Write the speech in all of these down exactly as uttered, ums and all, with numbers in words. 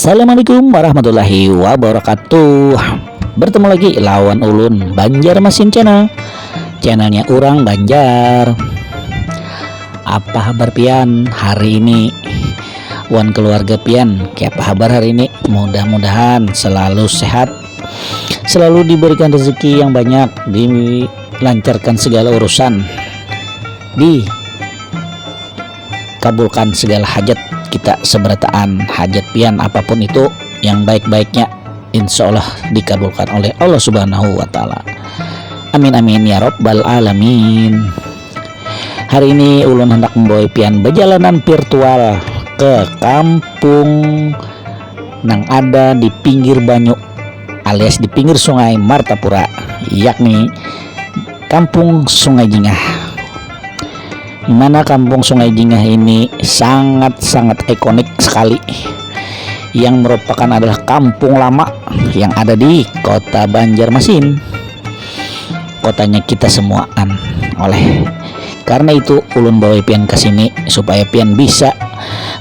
Assalamualaikum warahmatullahi wabarakatuh. Bertemu lagi lawan ulun, Banjarmasin Channel. Channelnya urang Banjar. Apa habar pian hari ini? Wan keluarga pian, kayapa habar hari ini? Mudah-mudahan selalu sehat, selalu diberikan rezeki yang banyak, dilancarkan segala urusan, dikabulkan segala hajat kita seberataan, hajat pian apapun itu yang baik-baiknya, insya Allah dikabulkan oleh Allah Subhanahu wa Ta'ala. Amin, amin, ya Rabbal Alamin. Hari ini ulun hendak membawa pian berjalanan virtual ke kampung nang ada di pinggir banyu alias di pinggir sungai Martapura, yakni Kampung Sungai Jingah. Di mana Kampung Sungai Jingah ini sangat-sangat ikonik sekali, yang merupakan adalah kampung lama yang ada di Kota Banjarmasin, kotanya kita semuaan. Oleh karena itu, ulun bawa pian ke sini supaya pian bisa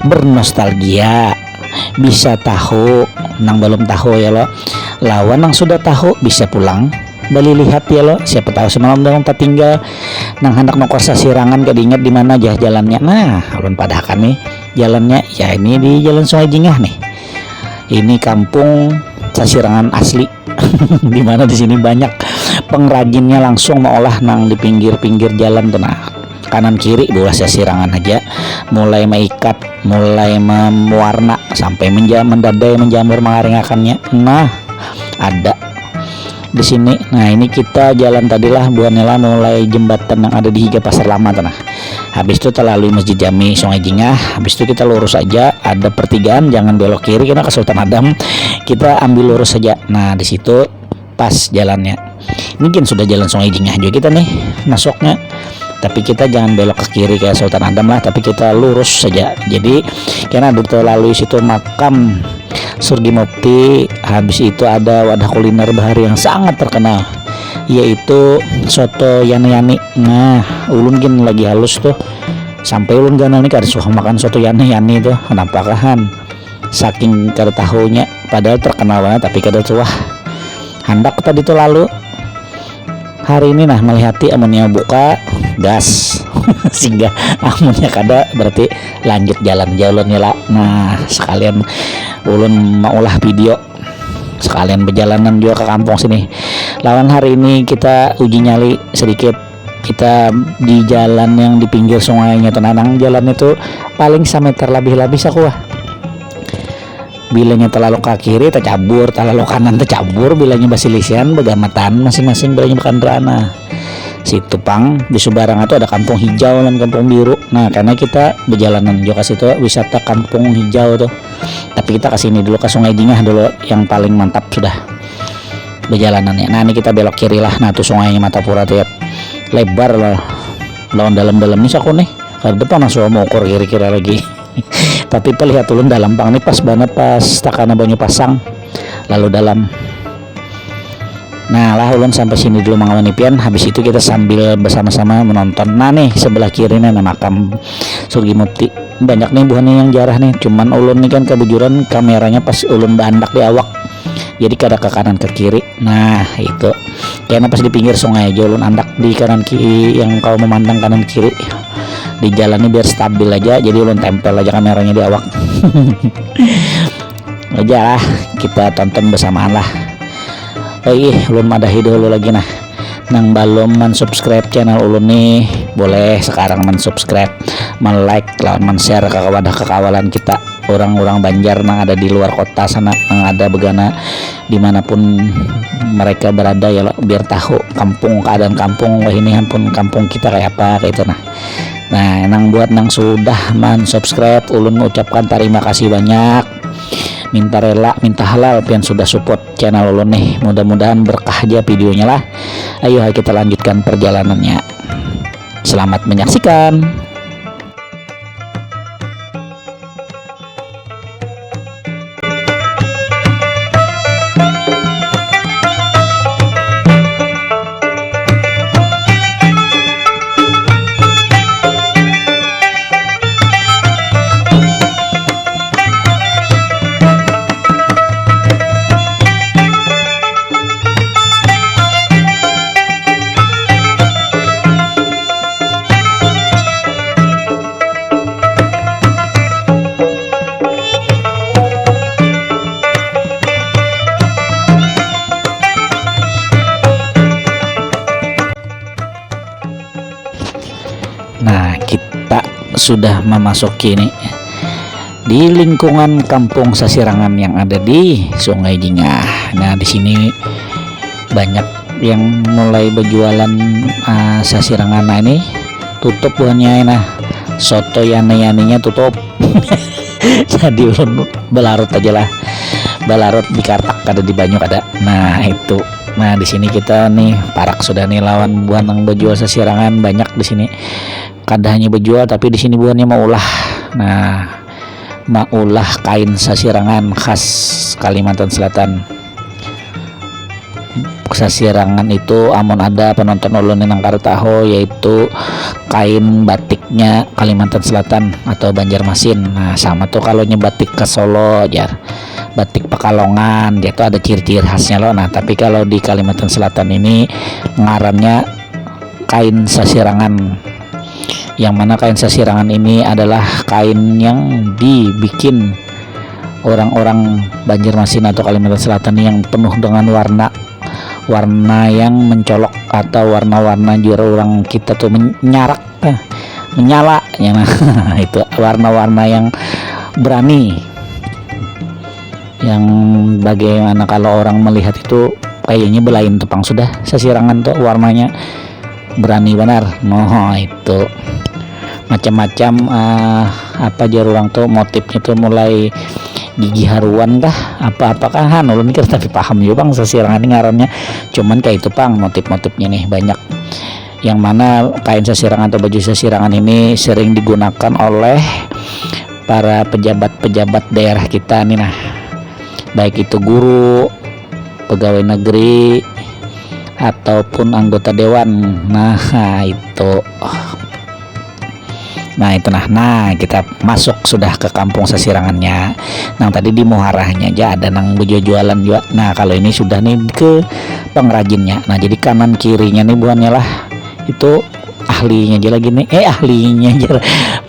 bernostalgia, bisa tahu nang belum tahu ya lo, lawan nang sudah tahu bisa pulang balik lihat ya lo, siapa tahu semalam dorang tertinggal. Nang hendak nukar sasirangan kada ingat di mana jah jalannya. Nah, ulun padahakan nih jalannya, ya ini di Jalan Sungai Jingah nih. Ini kampung sasirangan asli. Di mana di sini banyak pengrajinnya langsung meolah nang di pinggir-pinggir jalan tuh. Nah, kanan kiri buah sasirangan aja, mulai meikat, mulai mewarna sampai menja mendadai, menjamur, mengaringakannya. Nah, ada di sini. Nah, ini kita jalan tadilah buahnya lah, mulai jembatan yang ada di higa Pasar Lama tuh. Nah, habis itu terlalui Masjid Jami Sungai Jingah, habis itu kita lurus aja, ada pertigaan, jangan belok kiri kena ke Sultan Adam, kita ambil lurus saja. Nah, di situ pas jalannya. Mungkin sudah jalan Sungai Jingah juga kita nih masuknya, tapi kita jangan belok ke kiri kayak Sultan Adam lah, tapi kita lurus saja. Jadi karena ada terlalui situ makam Surgi Mukti, habis itu ada wadah kuliner bahari yang sangat terkenal, yaitu soto Yani Yani. Nah, ulun gin lagi halus tuh, sampai ulun ganal nih kada suka makan soto Yani Yani tuh. Kenapa kahan? Saking kada tahunya, padahal terkenal banget tapi kada suah. Handak tadi tuh lalu hari ini nah melihati amunnya buka gas. Sehingga amunnya kada berarti lanjut jalan jauh lah. Nah, sekalian ulun maulah video, sekalian perjalanan juga ke kampung sini. Lawan hari ini kita uji nyali sedikit, kita di jalan yang di pinggir sungainya tuh, nanang jalan itu paling sameter lebih-lebih sakuah. Bilanya terlalu ke kiri tercabur, terlalu kanan tercabur, bilanya basilisian begamatan masing-masing, bilanya bekandaraan. Nah, situ pang di subarang itu ada kampung hijau dan kampung biru. Nah, karena kita berjalanan juga situ wisata kampung hijau tuh, tapi kita ke sini dulu, ke Sungai Jingah dulu yang paling mantap sudah perjalanannya. Nah, ini kita belok kiri lah. Nah, tuh sungainya Martapura tiap lebar lah, lawan dalam-dalam nih saku nih. Kada pernah suah mau ukur kira-kira lagi. Tapi pelihat ulun dalam pang nih, pas banget pas takana banyu pasang lalu dalam. Nah lah, ulun sampai sini dulu mangawan ipian. Habis itu kita sambil bersama-sama menonton. Nah nih, sebelah kiri nih nah, makam Surgi Mukti. Banyak nih buhannya yang jarah nih, cuman ulun nih kan kebujuran kameranya pas ulun baandak di awak, jadi kada ke kanan ke kiri. Nah itu kena pas di pinggir sungai aja ulun andak di kanan kiri, yang kau memandang kanan kiri di jalan ini biar stabil aja, jadi ulun tempel aja kameranya di awak. Aja lah, kita tonton bersamaan lah. Oh iya, ulun madahi dulu lagi nah. Nang balum mansubscribe channel ulun nih, boleh sekarang mansubscribe, man-like, lawan man-share ke wadah kekawalan kita, orang-orang Banjar nang ada di luar kota sana, nang ada begana dimanapun mereka berada ya lo, biar tahu kampung, keadaan kampung wah ini ampun, kampung kita kayak apa kayak itu nah. Nah, nang buat nang sudah mansubscribe, ulun ucapkan terima kasih banyak. Minta rela, minta halal pian sudah support channel ulun nih. Mudah-mudahan berkah aja videonya lah. Ayo kita lanjutkan perjalanannya. Selamat menyaksikan. Nah, kita sudah memasuki nih di lingkungan kampung Sasirangan yang ada di Sungai Jingah. Nah, di sini banyak yang mulai berjualan uh, sasirangan. Nah, ini tutup buahnya. Nah, soto yani-yaninya tutup. Jadi ulun belarut aja lah, belarut di kartak, ada di banyu ada. Nah, itu. Nah, di sini kita nih parak sudah nih lawan buah nang berjual sasirangan, banyak di sini. Kada hanya berjual, tapi di sini buahnya mau ulah. Nah, mau ulah kain sasirangan khas Kalimantan Selatan. Sasirangan itu amun ada penonton ulun nang kada tahu, yaitu kain batiknya Kalimantan Selatan atau Banjarmasin. Nah, sama tuh kalau nyebatik ke Solo, jar, batik Pekalongan, dia tuh ada ciri-ciri khasnya loh. Nah, tapi kalau di Kalimantan Selatan ini ngarannya kain sasirangan, yang mana kain sasirangan ini adalah kain yang dibikin orang-orang Banjarmasin atau Kalimantan Selatan yang penuh dengan warna, warna yang mencolok atau warna-warna jur orang kita tuh menyarak, eh, menyala ya. Nah, itu warna-warna yang berani, yang bagaimana kalau orang melihat itu kayaknya belain tepang sudah sasirangan tuh warnanya, berani benar. Nah, itu macam-macam uh, apa jar orang tuh motifnya tuh mulai gigi haruan kah apa-apa kah, anu ulun kira tapi paham juga bang sasirangan ini ngarannya. Cuman kayak itu pang motif-motifnya nih banyak, yang mana kain sasirangan atau baju sasirangan ini sering digunakan oleh para pejabat-pejabat daerah kita nih, nah, baik itu guru, pegawai negeri, ataupun anggota dewan. Nah, itu. Nah, itu nah. Nah, kita masuk sudah ke kampung sasirangannya. Nang tadi di muharahnya aja ada nang berjualan juga. Nah, kalau ini sudah nih ke pengrajinnya. Nah, jadi kanan kirinya nih buahnya lah itu ahlinya aja lagi nih. Eh, ahlinya aja,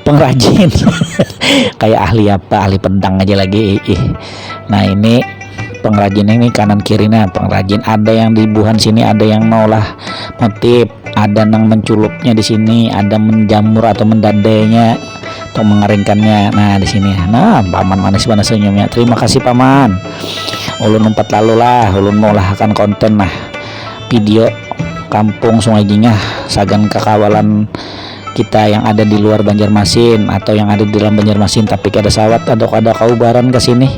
pengrajin. Kayak ahli apa, ahli pedang aja lagi. Ih. Nah, ini pengrajin ini kanan kirinya pengrajin, ada yang di buhan sini, ada yang maulah motif, ada nang menculupnya di sini, ada menjamur atau mendadainya atau mengeringkannya. Nah, di sini, nah, paman manis mana senyumnya. Terima kasih paman. Ulun umpat lalu lah, ulun mau lahakan konten nah, video kampung Sungai Jingah, sagan kakawalan kita yang ada di luar Banjarmasin atau yang ada di dalam Banjarmasin tapi kada sawat atau kada kaubaran ke sini.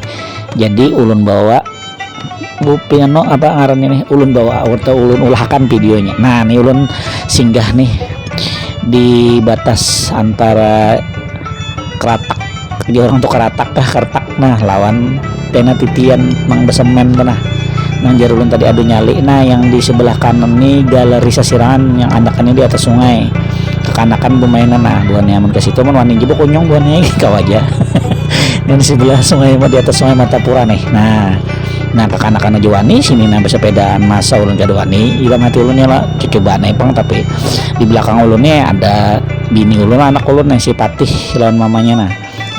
Jadi ulun bawa bupi anu apa ngaran ini, ulun bawa atau ulun ulahakan videonya. Nah, ini ulun singgah nih di batas antara Keratak, di orang tuh Keratak kah Kertak nah lawan pena titian nang besemen tuh nah, nang jarulun tadi adu nyali. Nah, yang di sebelah kanan nih galeri sasirangan yang anak ini di atas sungai, kekanakan bermainan. Nah, buahnya amun ke situ amun wani jebuk kunyung buahnya kawa aja. Yang di sebelah sungai di atas sungai Martapura nih. Nah, nah kekanakan aja wani sini nah bersepedaan masa ulun kada wani ilang hati ulunnya lah cucubaan pang, tapi di belakang ulunnya ada bini ulun anak ulun nih si Patih lawan mamanya nah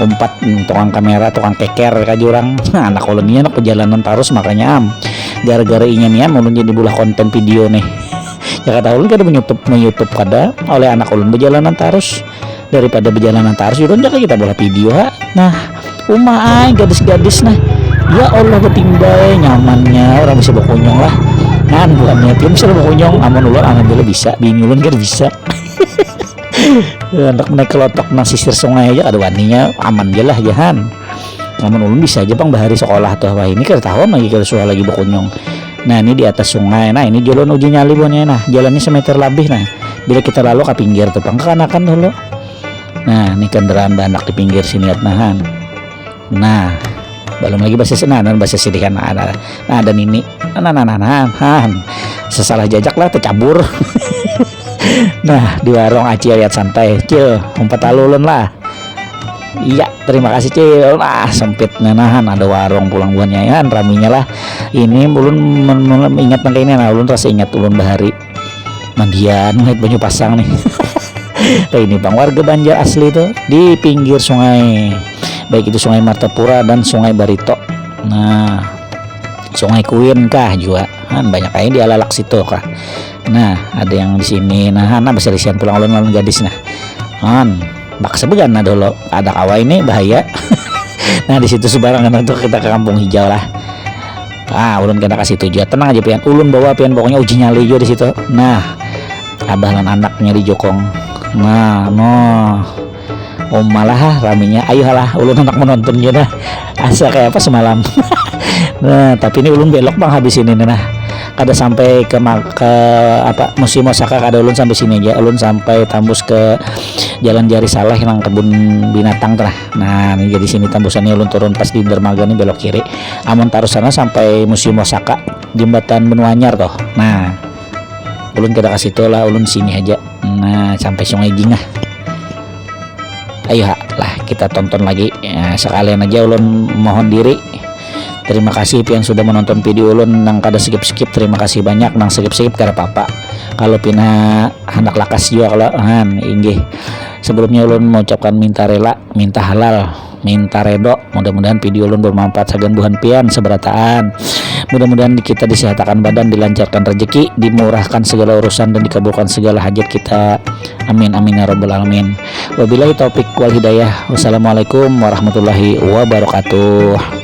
umpat hmm, tukang kamera tukang keker ka jurang. Nah, anak ulun ini anak perjalanan tarus makanya am gara-gara inya nian ulun jadi bulah konten video nih. Ya kata ulun kada menyutup menyutup kada oleh anak ulun perjalanan tarus daripada perjalanan tarus ulun jaga kita bulah video ha. Nah, umai gadis-gadis nah, ya Allah betimbai nyamannya orang bisa berkunjung lah. Nah, bukannya tim bisa berkunjung amun ulun aman dulu bisa bini ulun kada bisa. Anak naik kelotok nang sisir sungai aja kada waninya aman aja lah jahan. Namun ulun bisa aja pang bahari sekolah tuh wah ini kada tahun lagi kada suah lagi berkunjung. Nah, ini di atas sungai. Nah, ini jalan uji nyali buahnya nah jalannya semeter lebih nah. Bila kita lalu ke pinggir tuh pang kekanakan dulu. Nah, ini kendaraan banyak di pinggir sini nahan. Nah, belum lagi bahasa nah, nah bahasa sirihan nah, nah, nah ada nini nah nah nah nah nah sesalah jajak lah tercabur. Nah, di warung Aci lihat santai cil umpat lalu ulun lah. Iya, terima kasih cil. Nah, sempit nah nahan ada warung pulang buahnya ya raminya lah. Ini ulun ingat nang ini nah ulun rasa ingat ulun bahari mandian ngait banyu pasang nih. Nah, ini bang warga Banjar asli tuh di pinggir sungai, baik itu Sungai Martapura dan Sungai Barito. Nah, Sungai Kuin kah juga kan banyak aja di alalak situ kah. Nah, ada yang di sini nah anak beserisian pulang ulun lawan gadis nah. An, baksa begana dulu, ada kawa ini bahaya. Nah, di situ sebarang anak tuh kita ke kampung hijau lah. Ah, ulun kena kasih tujuan, tenang aja pian, ulun bawa pian, pokoknya uji nyali juga di situ. Nah, abah lan anaknya di jokong. Nah, no. Oh, malah raminya, ayo lah, ulun anak menonton juga dah. Asa kayak apa semalam. Nah, tapi ini ulun belok bang habis ini nih, nah, kada sampai ke ke apa, Museum Osaka, kada, ulun sampai sini aja, ulun sampai tambus ke jalan Jari Saleh nang kebun binatang tuh nah. Nah, ini jadi sini tambusannya, ulun turun pas di dermaga nih, belok kiri, amun tarus sana sampai Museum Osaka, jembatan Benua Anyar tuh. Nah, ulun kada ke situ lah, ulun sini aja. Nah, sampai Sungai Jingah. Ayo ha, lah kita tonton lagi ya, sekalian aja ulun mohon diri. Terima kasih pian sudah menonton video ulun, nang kada skip-skip terima kasih banyak, nang skip-skip kada apa-apa. Kalau pina hendak lakas juga kalau han inggih. Sebelumnya ulun mengucapkan minta rela, minta halal, minta redo. Mudah-mudahan video ulun bermanfaat sagan buhan pian seberataan. Mudah-mudahan kita disehatakan badan, dilancarkan rezeki, dimurahkan segala urusan dan dikabulkan segala hajat kita. Amin amin ya rabbal alamin. Wabillahi taufik wal hidayah. Wassalamualaikum warahmatullahi wabarakatuh.